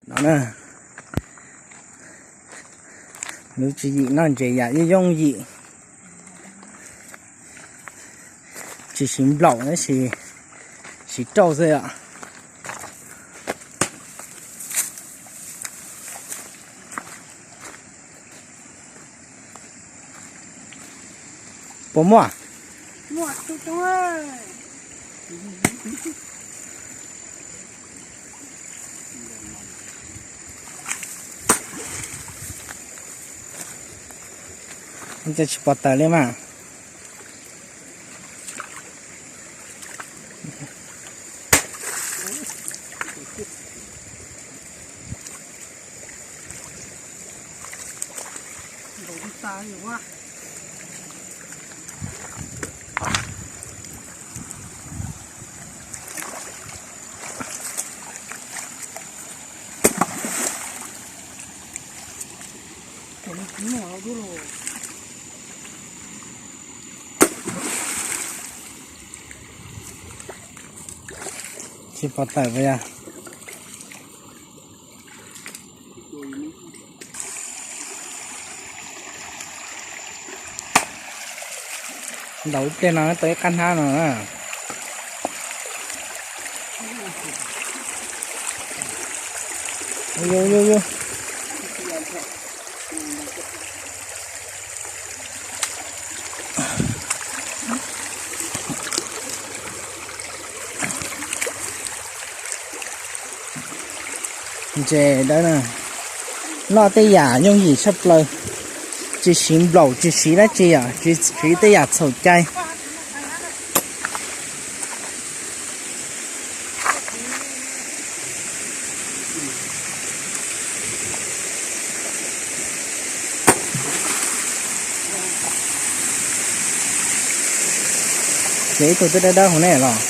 No na, lub tswv yim noj ntses yam yooj yooj yim, tsis siv nplaum tab sis siv rauj xwb os. Puas muaj? Tsis pom tawm li mas. Tsis pom tawm puas yog? Ntaus ib pliag no tau ib qab hnab no na. Yus yus yus. Ntses dawb na, noj tej yam yooj yim tshaj plaws, tsis siv nplaum tsis siv dab tsi yom, tsis siv tej yam txhaum cai. Ces ib tug twb dawb dawb hauv ne los.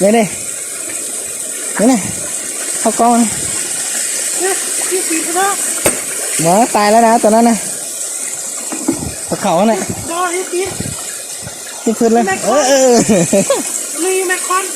Neb ne, neb ne, thauj koob. Muab tais lawm na tus no na. Tus khaum na. Ib phwb lawm. Noj kod.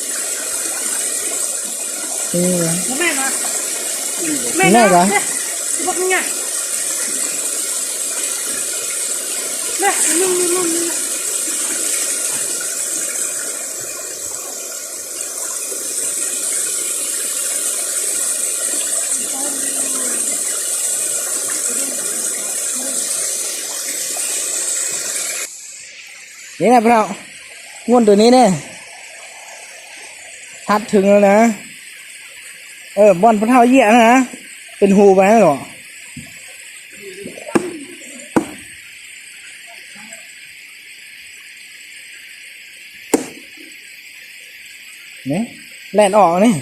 Neb na peb hau, muaj tus neb ne, hab thwv no na, npoj peb hau yiam na, peb hu vas los. Lem os ne.